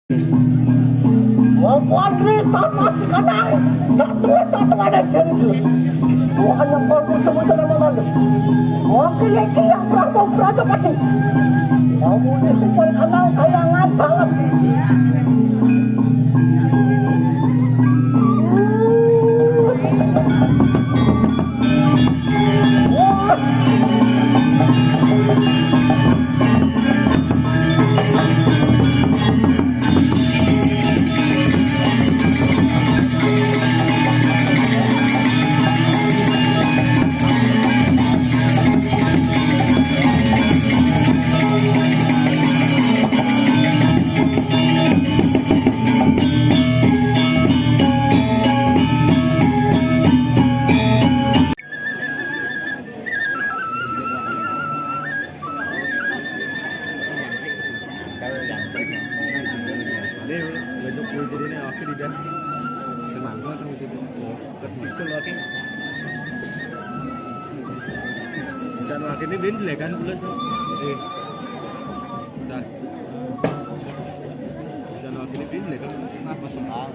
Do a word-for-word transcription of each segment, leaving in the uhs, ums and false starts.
Wong kuwi tanpa sikanang, tak duwe tak sengane janji. Wong hanya kalbu semua jeneng malu. Wong iki yang Prabu Brajamusti. Wong ini kumpul kenal kayangan banget. Ini besok gue jadi ini akhir di dan. Kenapa tuh gitu? Betul lagi. Bisa lagi ini bin lekan pula sih. Eh. Dah. Bisa lagi ini bin lekan. Apa sembah?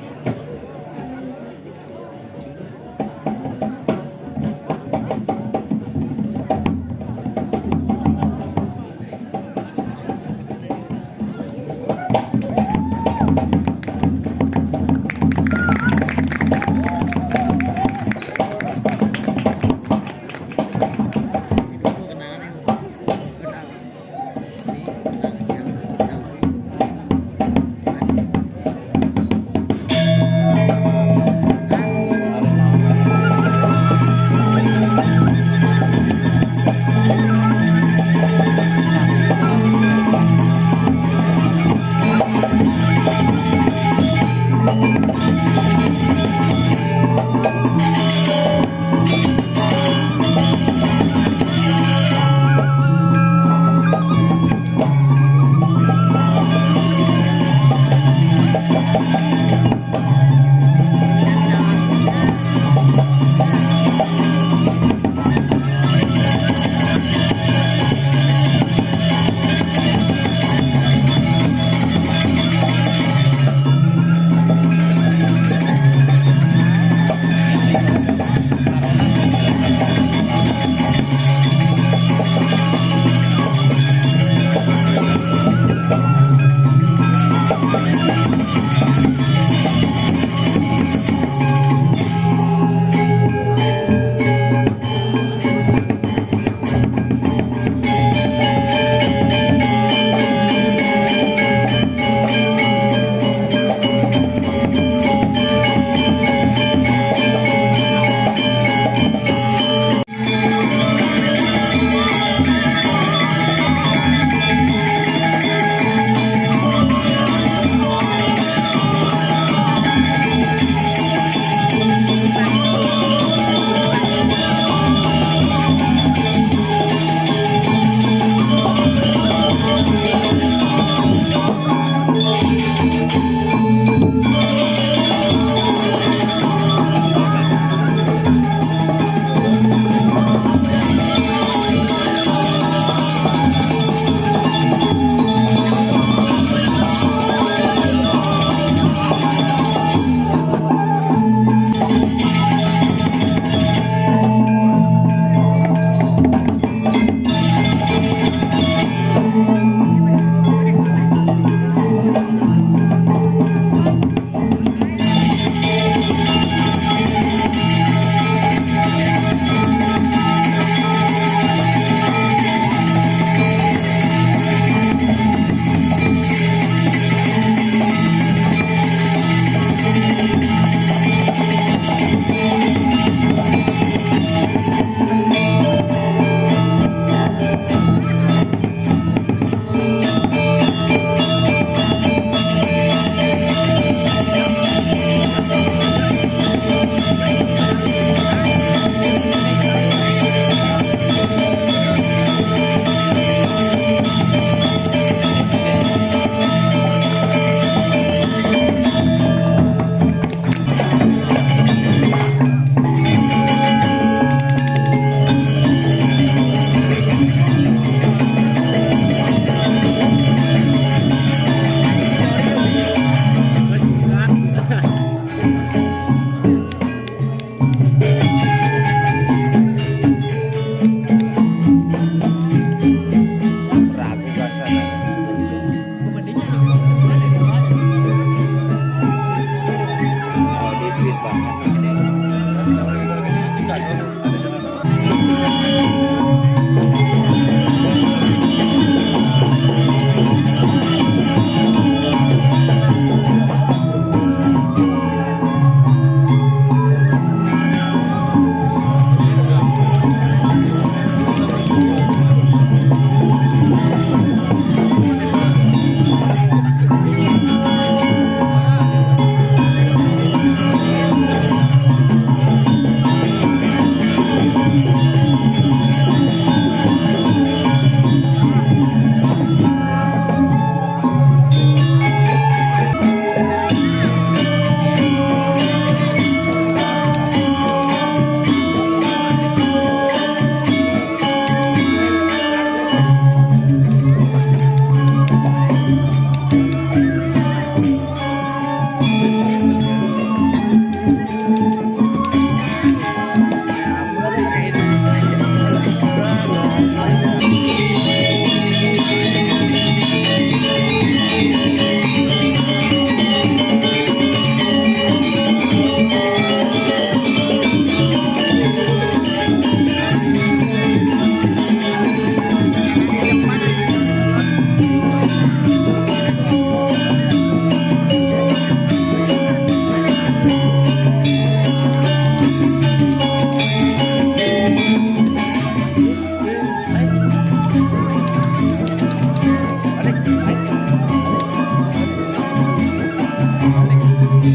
Dan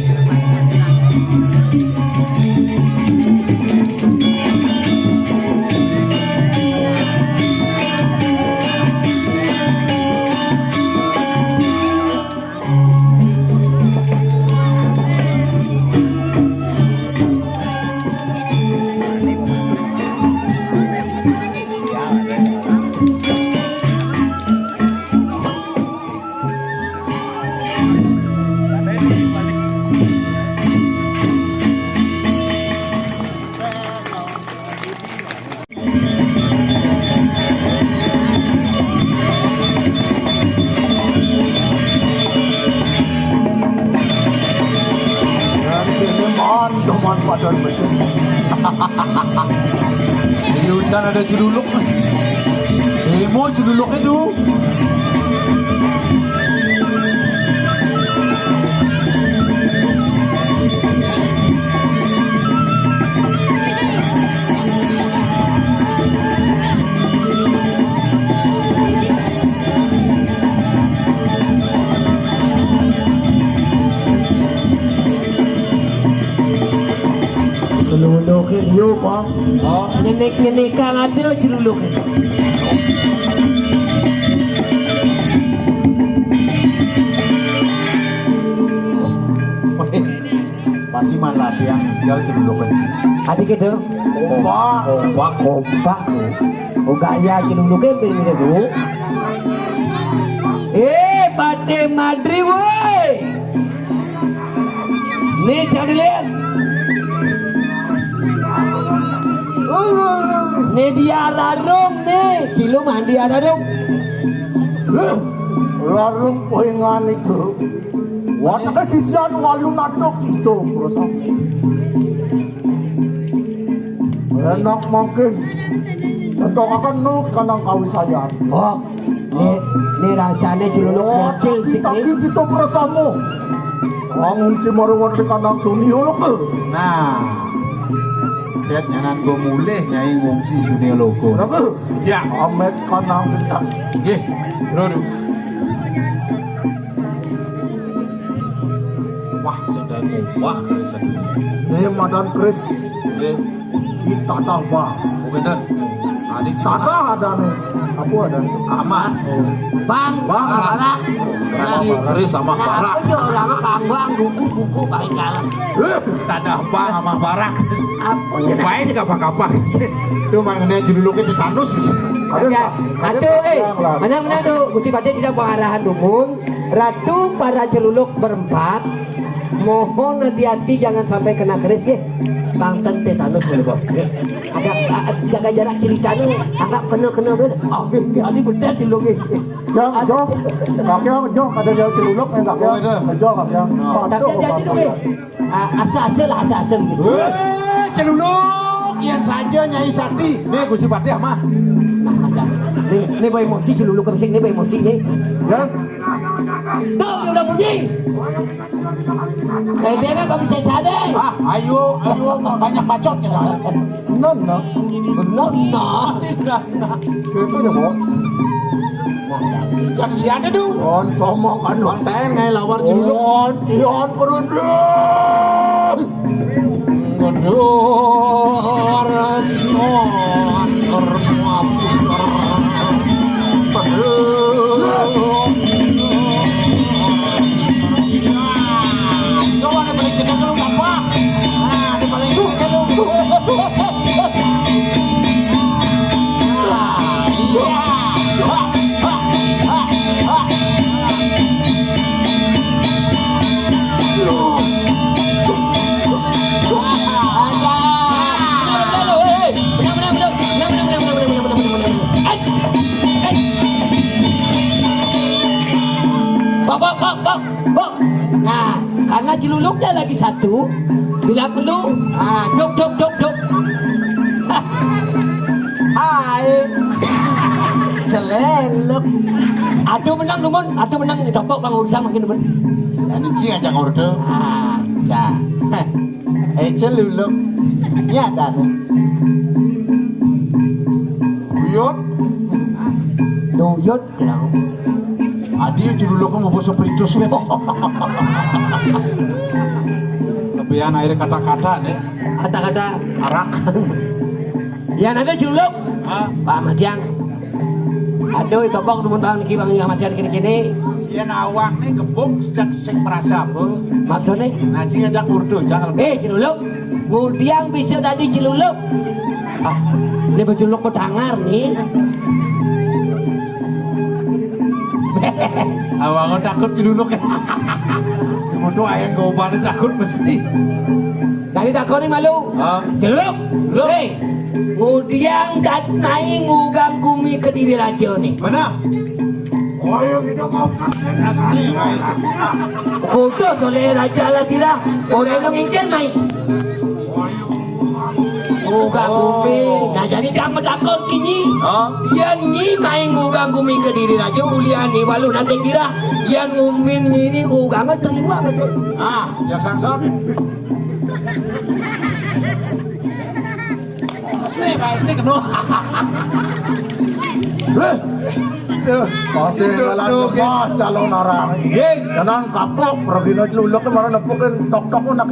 ini man, cuman pada mesin. Di urusan ada celuluk. Demo celuluk itu. Celuluke liu, Pak. Oh. Ngenik-ngenikan ada celuluke. Pasti man latihan, biar celuluke. Adi gitu. Kompak. Kompak, kompak. Uga ya celuluke ping gitu. Eh, Patih Madri, woi. Nih, cari lihat. Nih dia larung nih, silu mandi larung. Larung poingan itu. Watak sisian walu nadok itu, perasaan. Enak makin. Contoh akan nu kanang kawisayan. Oh, ini, ini rasanya celuluk. Oh, bocil sih, tapi ini. Kita perasamu. Bangun si Marwar di kandang Suni, lo ke? Nah, lihat nyanan gue mulih nyai ngungsi Suni loko. Kenapa? Ya. Amet kanang setan. Nggih, bro. Wah, sedang wah, Chris. Ini madan Chris. Nggih. Di Tadah Bah. Oh, bener. Nah, di Tadah ada nih. Apa ada nih? Kamah. Oh. Bang, Bang, Bang. Barak. Nah, Chris sama Barak. Aku juga orang Kang Bang, buku-buku paling galak. Eh, Tadah Bah sama Barak. Apa ya? Main kapah-kapah. Itu mana dia judulnya tetanus. Ada, ada, eh, mana, mana tuh? Gusti Patih tidak pengarahan dumun. Ratu para celuluk berempat, mohon hati-hati jangan sampai kena keris, ya. Bangten tetanus, boleh, Bos. Ya. Ada, a-, jaga jarak cerita nih, agak kena-kena dulu. Oh, dia ada bedah celuluk, ya. Ya, Jo. Kakek, Jo, ada jalan celuluk, ya, kakek. Oh, ada. Jo, kakek. Tapi hati-hati dulu, ya. Ah, asa-asa lah, asa-asa gitu. Eh, celuluk yang saja Nyai Sakti. Nih, Gusti Patih mah. Nah, nah, jangan. Nih, nih, bawa emosi celuluk ke sini, bawa emosi nih. Ya. Tuh, dia udah bunyi. Eh, dia kan bisa sadar. Ah, ayo, ayo, banyak bacot ya. Bener, nah. Bener, nah. Nah, nah. Itu ya, Bo. Cak siapa tuh? On sama kan. Manten ngai lawar celuluk. On, on, perut. Gedor sinoan termuap. Aduh. Coba nih balik kita ke rumah, Pak. Nah, di balik kita ke rumah. Nah, iya. Pak, pak, pak, pak. Nah, karena celuluknya lagi satu, bila perlu, ah, jok, jok, jok, jok. Hai. Celelep. Aduh, menang, Dumun. Aduh, menang. Ditompok, Bang, urusan makin, Dumun. Anu, Ci, ajak order. Ah, Ca. Eh, celuluk. Ini ada nih. Uyut. Duyut, kenapa? Adi celuluk mau bosok pritus, nih. Air kata-kata nih. Kata-kata. Arak. Yén ada Ciluluk. Hah? Pak Madiang. Aduh, topok temen tahun iki Bang Madiang kene-kene. Yén awak nih gebuk sejak sing merasa apa? Maksudnya? Nah, sing ajak urdu, jangan. Eh, Ciluluk. Ngudiang bisa tadi Ciluluk. Ah, ini beculuk pedangar nih. Awang takut Ciluluk. Ngono ae ngobane takut mesti. Dari takoni malu. Hah? Ciluluk. Lho. Hei, ngudiang kat nai ngugang gumi Kediri Raja nih. Mana? Ayo kita kau kasih rasanya. Kudu soleh raja lah kira. Orang lu ngingkir mai. Ngugang gumi. Nah, jadi kamu takut kini. Hah? Yén nyi mai ngugang gumi Kediri Raja ulian ni walu nanti kira. Yén ngumin ini ngugang terima betul. Ah, ya sangsot. Sini, Pak, sini kena. Eh, eh, masih jalan lemah calon orang. Nggih, jangan kapok, pergi no celuluk kemarin nepukin tok-tok nak.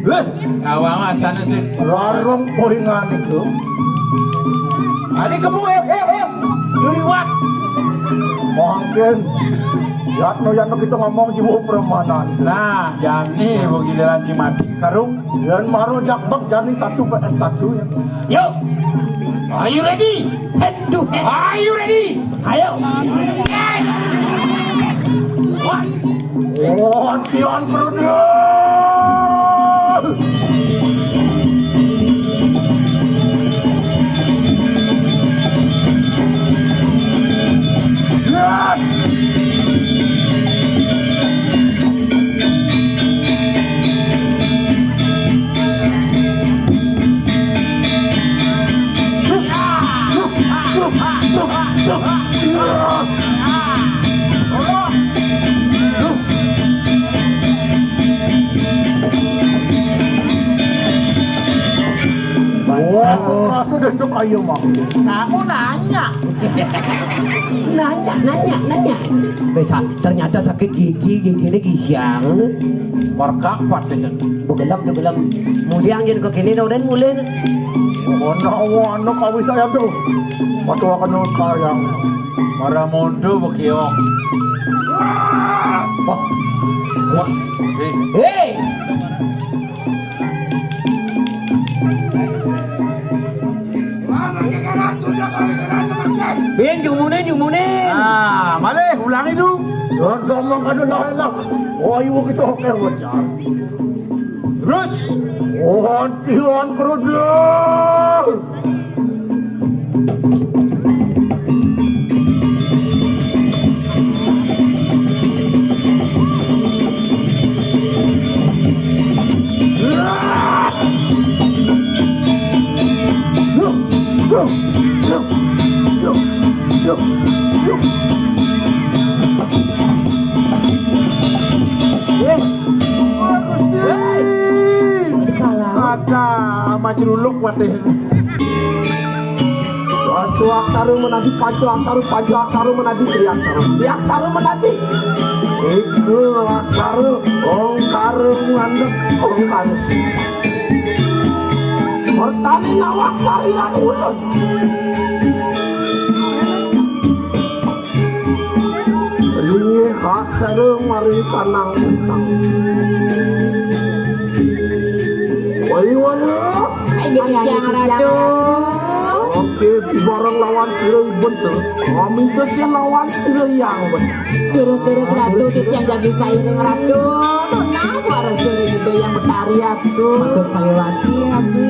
Eh, awang asane sih. Warung poingan itu. Adi kemu, eh, eh, eh. Lu liwat. Mungkin. Yatno, yatno kita ngomong jiwa permanan. Nah, jani giliran Cimadi karung. Yén maro jakbek jani satu P S satu ya. Yuk. Are you ready? Aduh, eh. Are you ready? Ayo. Yes. Wah. Oh, Tian Perut. Yes. Wah, rasa dendok ayo mah. Kamu nanya. Nanya, nanya, nanya. Bisa ternyata sakit gigi, giginya gisiang. Warga apa deh? Begelam, begelam. Muliang jadi ke kini dong dan mulai. Ono, ono kawis saya tuh. Waktu akan kaya. Para mondo bekiok. Wah. Wah. Eh. Hei. Bin, jumunin, jumunin. Nah, malih ulangi dulu. Jangan sama kada lah enak. Oh, ibu kita oke wajar. Terus. Oh, Tuhan kerudung. Eh, Agustin. Ada ama celuluk watih. Panca aksara menadi panca aksara, panca aksara menadi tri aksara. Tri aksara menadi. Eka aksara, ongkara ngandhek, ongkara sing. Mertani nawak sarirane ulun. Linggih aksara maring kanang utang. Wai waduh. Inggih titiang Ratu. Oke, bareng lawan sira Iben to. Maminta sing lawan sira Yang Betari. Terus-terus Ratu, titiang jagi sairing Ratu. Tunas waras dari itu Yang Betari aku. Matur sariwati aku.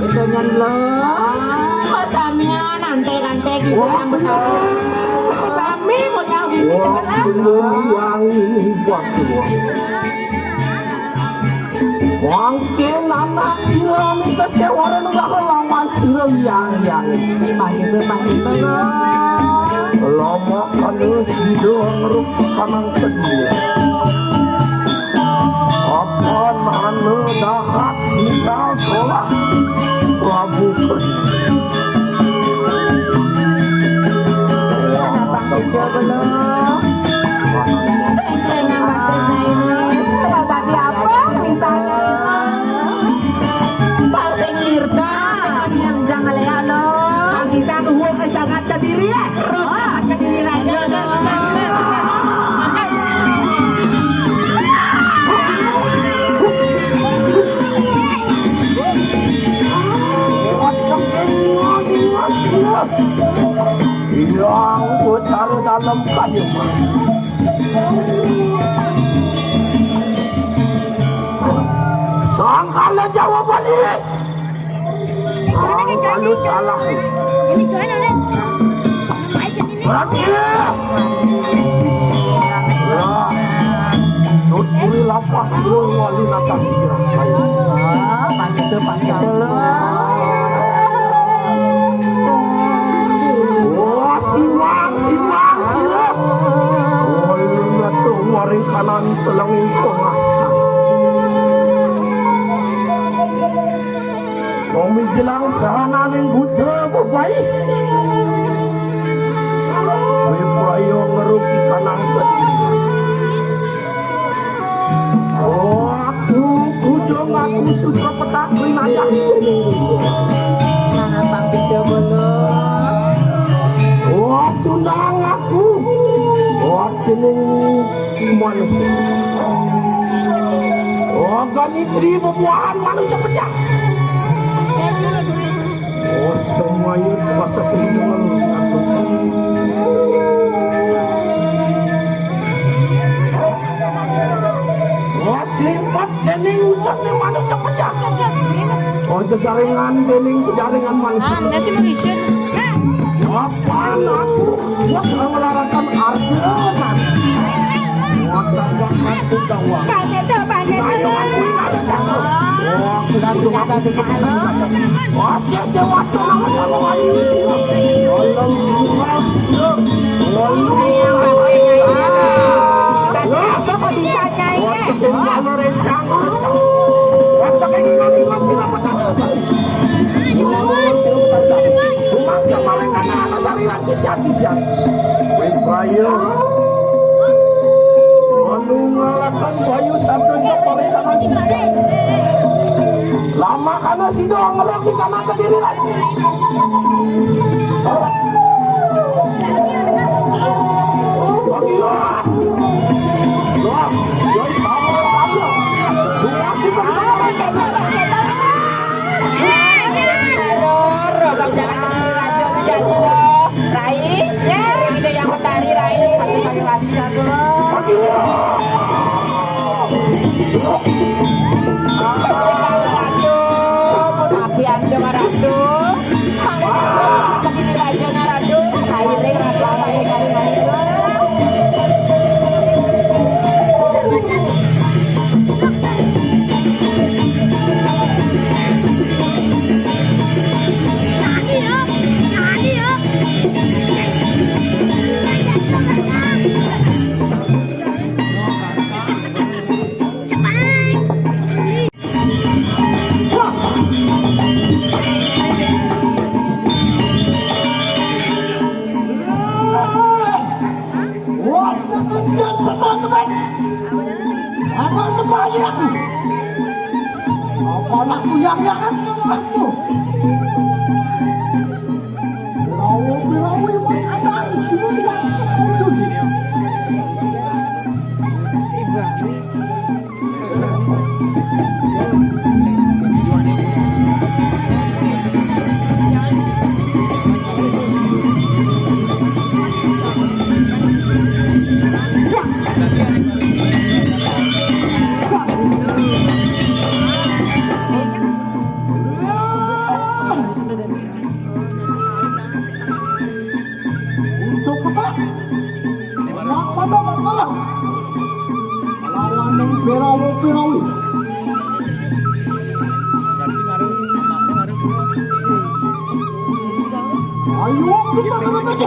Itu nyen lo. Kok samian ante-ante gitu Yang Betari. Sami mau nyawini. Wah, belum wangi batu. Mangkin anak sira minta sewara nuraka lawan sira yang yang. Pangitu, pangitu lo. Lama kana sida ngruk kanang kedua. Apa nana dahat sisa solah Prabu Kediri. Kenapa kita belum? Tengklengan batasnya ini. Anu salah. Ini join oleh. Berarti. Lah. Tuturi lapas lu wali nata kira kayu. Ah, panggil tuh, panggil. Wah, siwang, siwang, siwang. Wali nata waring kanan telenging pengasah. Wong mijelang sahananing buta bebayi. Wipraya ngeruki kanang kediri. Oh, aku kudu ngaku sutra petak rinayah dening. Nang abang beda bolo. Oh, tunang aku. Oh, dening manusia. Oh, ganitri bebuahan manusia pecah. Oh, semuanya terpaksa sendiri. Oh, singkat dening usus ning manusia pecah. Oh, jejaringan dening jejaringan manusia. Ah, nasi mengisin. Kapan aku wis ngelarakan arjuna? Wadah wakan utawa. Banyak tuh, banyak tuh. Ayo, aku ingat. Oh, aku ingat. Wadah dewata lawan lawan ini. Tolong, tolong. Tolong. Kok bisa, Nyai? Wadah dewata. Umaksa malaikat ana sariran sisian-sisian. Wipraya. Anu ngalakan bayu sabda ing kapalikan sisian. Lama kana sida ngerogi kana kediri lagi. Rai, ya, kita yang mentari, Rai. Ratu, pun api anda, Ratu. Mana Ratu, lagi di raja, Ratu. Rai, Rai, Rai, Rai, Rai. Wah, terkejut setan teman. Apa kebayang? Apa anakku yang yakin aku? Pirawi-pirawi mengandang semenjak itu. Untuk apa? Mak pada mak malam. Lawan yang bela wopi rawi. Ayo kita ke B P C.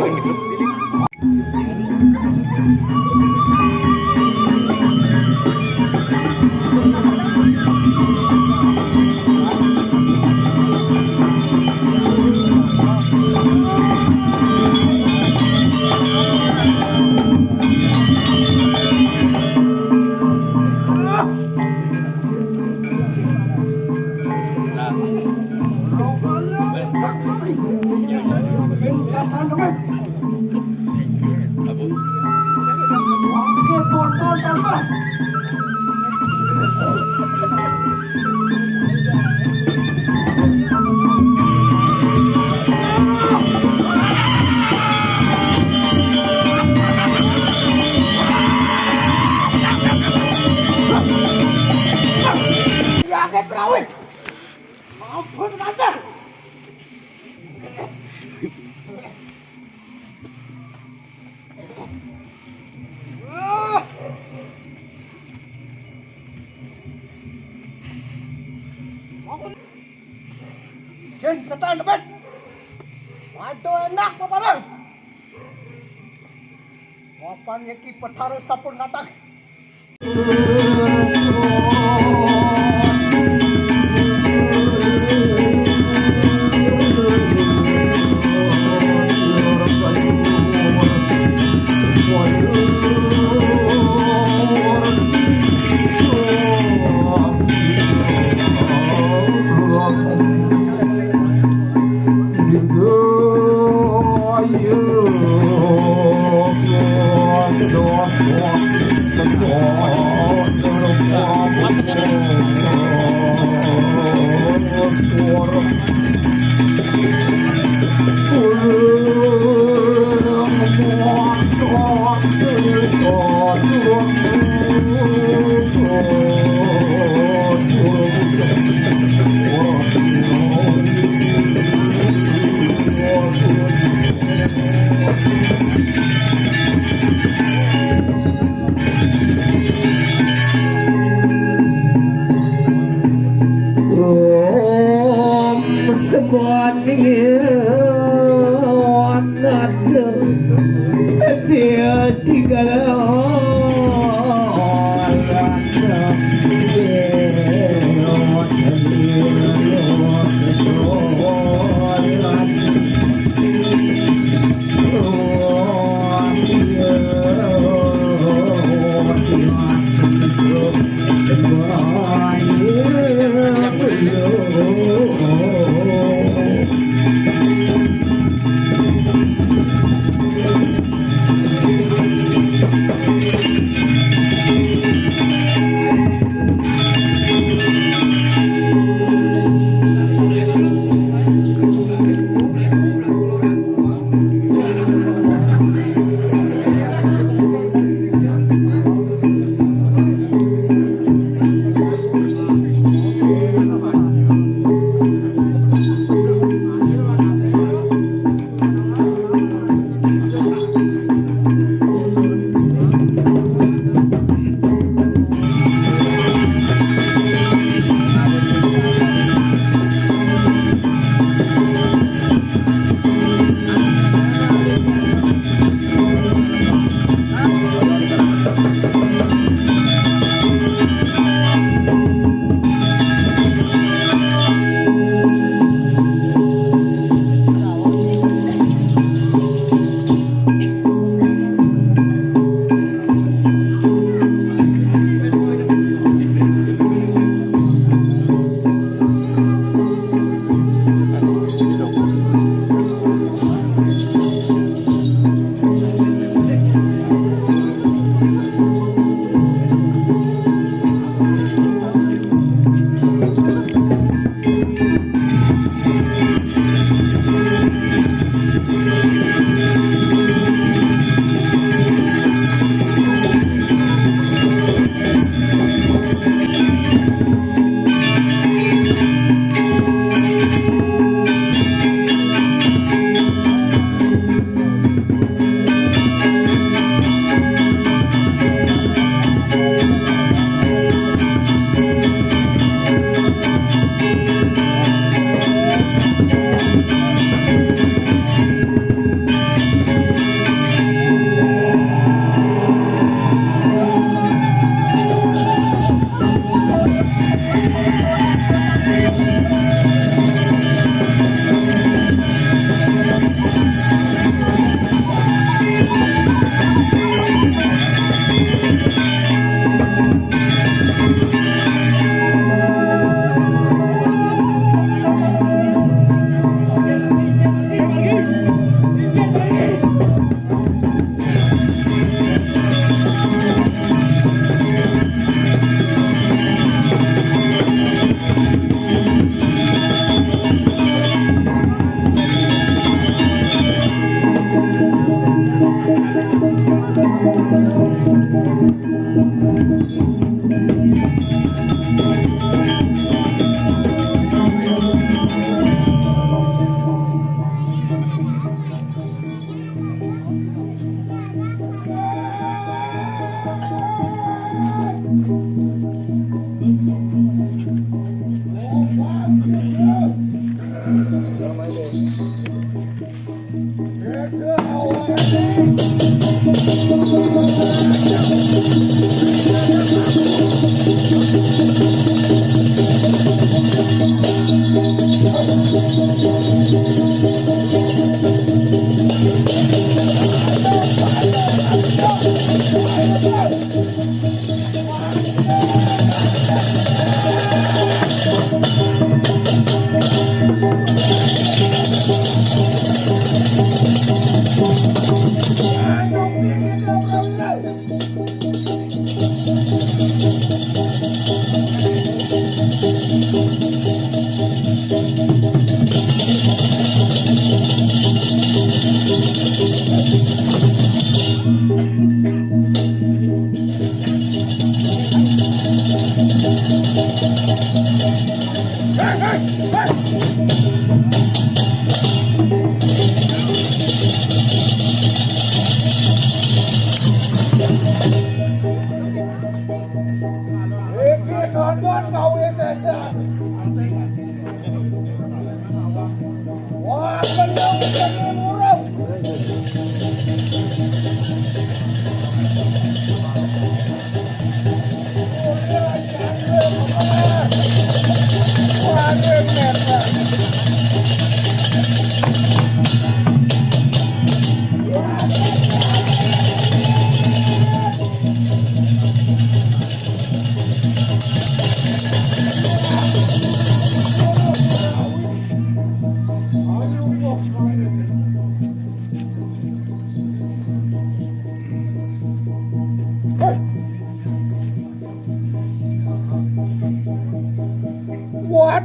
Ampun, Tante. Din, setan debit. Waduh, enak paparan. Mapan yaki petara sampun ngatang. Om Sembah Ningin.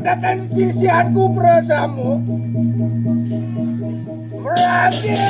Datang sisianku bersamamu. Melatih.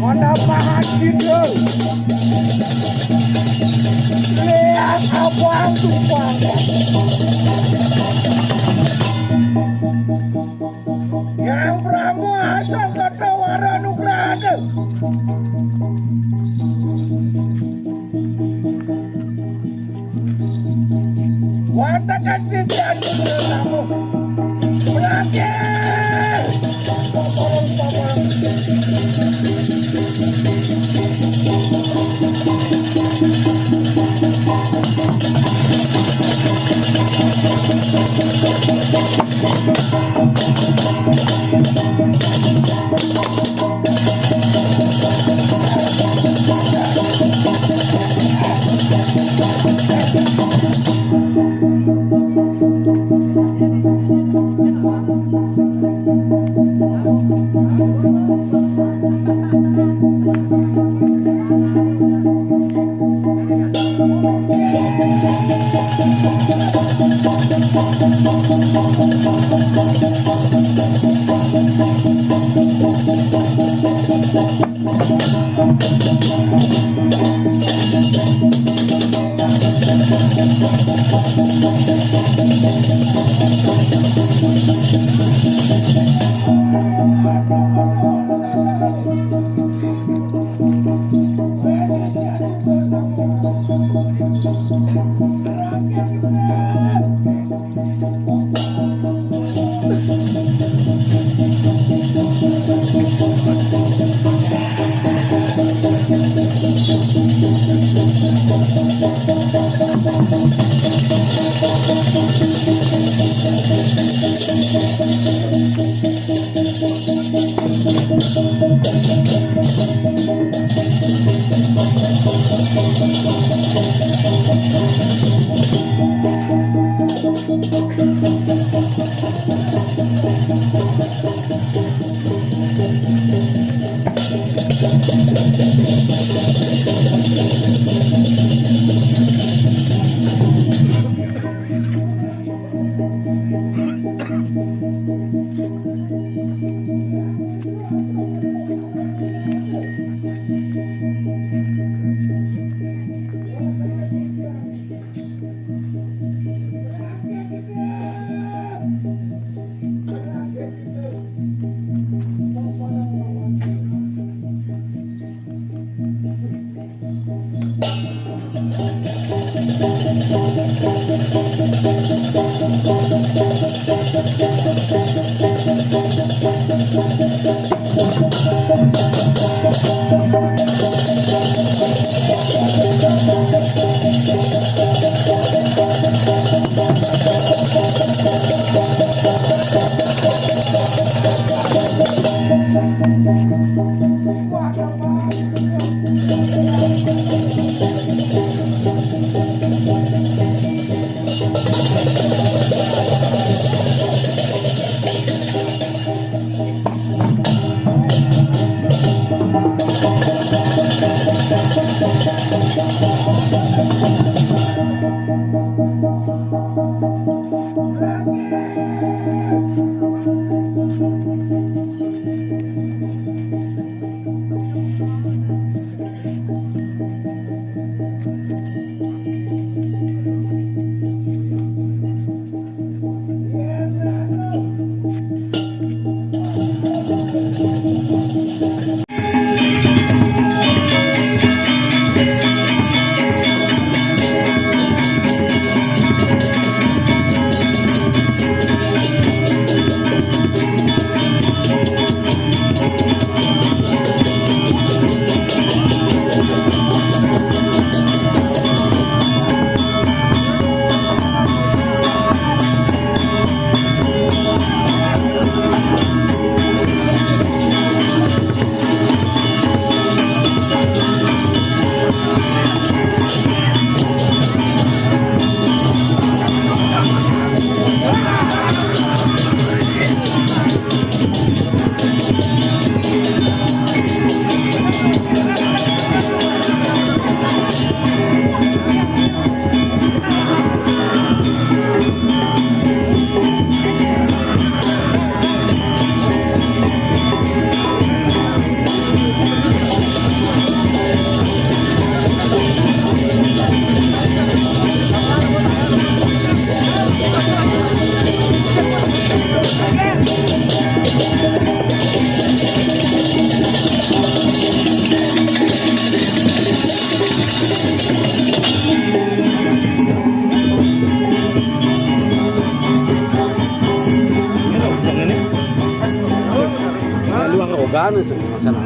Mana pahat gitu? Lihat abang tumpang. Yang Brahma asal kata wara nugraha. Watakan titian bersama. Berakhir. Luar organ itu masalah.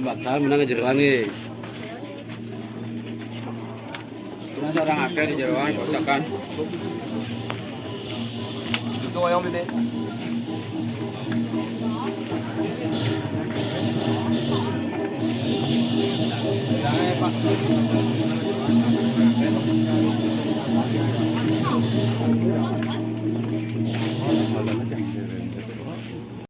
Bakal menang jeroan nih. Cuma seorang akeh di jeroan, kosakan. Itu yang beda.